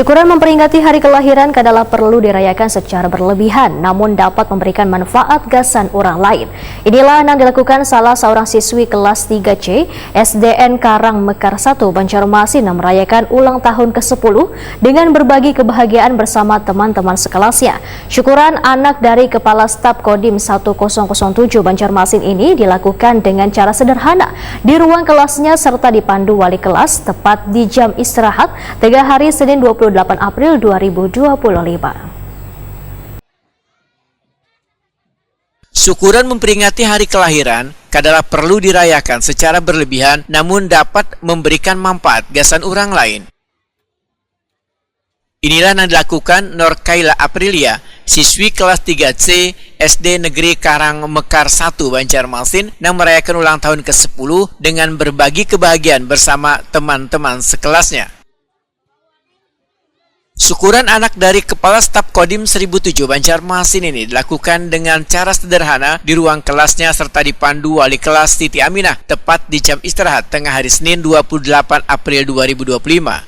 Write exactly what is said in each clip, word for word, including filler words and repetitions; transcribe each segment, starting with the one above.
Syukuran memperingati hari kelahiran kadalah perlu dirayakan secara berlebihan, namun dapat memberikan manfaat gasan orang lain. Inilah yang dilakukan salah seorang siswi kelas tiga C S D N Karang Mekar satu Banjarmasin yang merayakan ulang tahun ke sepuluh dengan berbagi kebahagiaan bersama teman-teman sekelasnya. Syukuran anak dari Kepala Staf Kodim satu kosong kosong tujuh Banjarmasin ini dilakukan dengan cara sederhana di ruang kelasnya serta dipandu wali kelas tepat di jam istirahat tengah hari Senin dua puluh delapan April dua ribu dua puluh lima. Syukuran memperingati hari kelahiran kadalah perlu dirayakan secara berlebihan namun dapat memberikan manfaat gasan orang lain. Inilah yang dilakukan Norkaila Aprilia, siswi kelas tiga C S D Negeri Karang Mekar satu Banjarmasin yang merayakan ulang tahun ke sepuluh dengan berbagi kebahagiaan bersama teman-teman sekelasnya. Syukuran anak dari Kepala Staf Kodim seribu tujuh Banjarmasin ini dilakukan dengan cara sederhana di ruang kelasnya serta dipandu wali kelas Siti Aminah tepat di jam istirahat tengah hari Senin dua puluh delapan April dua ribu dua puluh lima.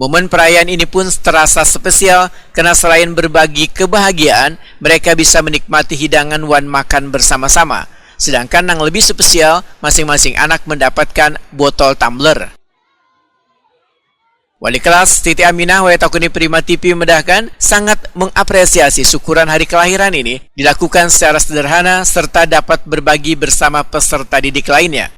Momen perayaan ini pun terasa spesial karena selain berbagi kebahagiaan, mereka bisa menikmati hidangan wan makan bersama-sama. Sedangkan yang lebih spesial, masing-masing anak mendapatkan botol tumbler. Wali kelas Siti Aminah Waytakuni Prima T V memedahkan sangat mengapresiasi syukuran hari kelahiran ini dilakukan secara sederhana serta dapat berbagi bersama peserta didik lainnya.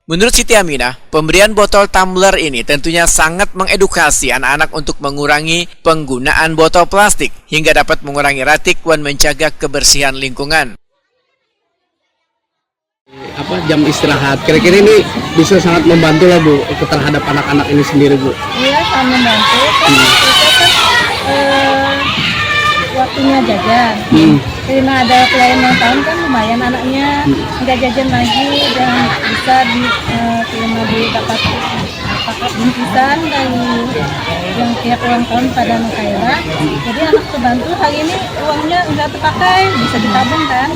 Menurut Siti Aminah, pemberian botol tumbler ini tentunya sangat mengedukasi anak-anak untuk mengurangi penggunaan botol plastik hingga dapat mengurangi ratik wan menjaga kebersihan lingkungan. Apa jam istirahat kira-kira ini bisa sangat membantu lah Bu terhadap anak-anak ini sendiri Bu. Iya sangat membantu kan hmm. Itu kan eh, waktunya jajan. Hmm. Karena ada pelayan ulang tahun kan lumayan anaknya hmm. Nggak jajan lagi dan bisa di eh, terima di dapat paket bingkisan dari yang tiap ulang tahun pada Nukaira. Jadi anak terbantu hari ini uangnya nggak terpakai, bisa ditabung kan.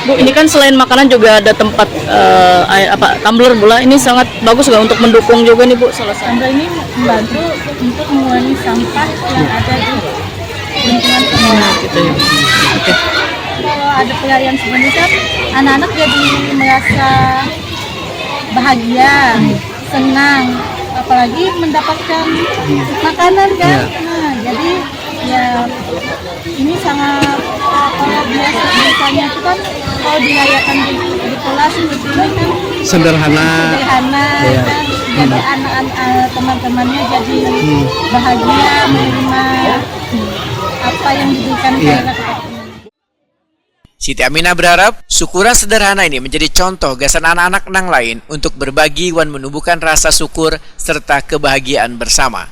Bu, ini kan selain makanan juga ada tempat uh, air, apa tumbler bola. Ini sangat bagus nggak untuk mendukung juga nih Bu salah satu. Tumbler ini membantu untuk mengurangi sampah yang ada di lingkungan sekolah. Gitu ya. Oke. Kalau ada pelayan seperti itu, anak-anak jadi merasa bahagia, senang, apalagi mendapatkan makanan kan. Ya. Nah, jadi ya ini sangat kalau biasa biasanya itu kan kalau dirayakan di, di kelas seperti ini kan sederhana, sederhana ya. Kan, jadi hmm. Anak-anak eh, teman-temannya jadi hmm. Bahagia menerima apa yang diberikan ya. Kepada Siti Aminah berharap syukuran sederhana ini menjadi contoh gasan anak-anak nang lain untuk berbagi wan menumbuhkan rasa syukur serta kebahagiaan bersama.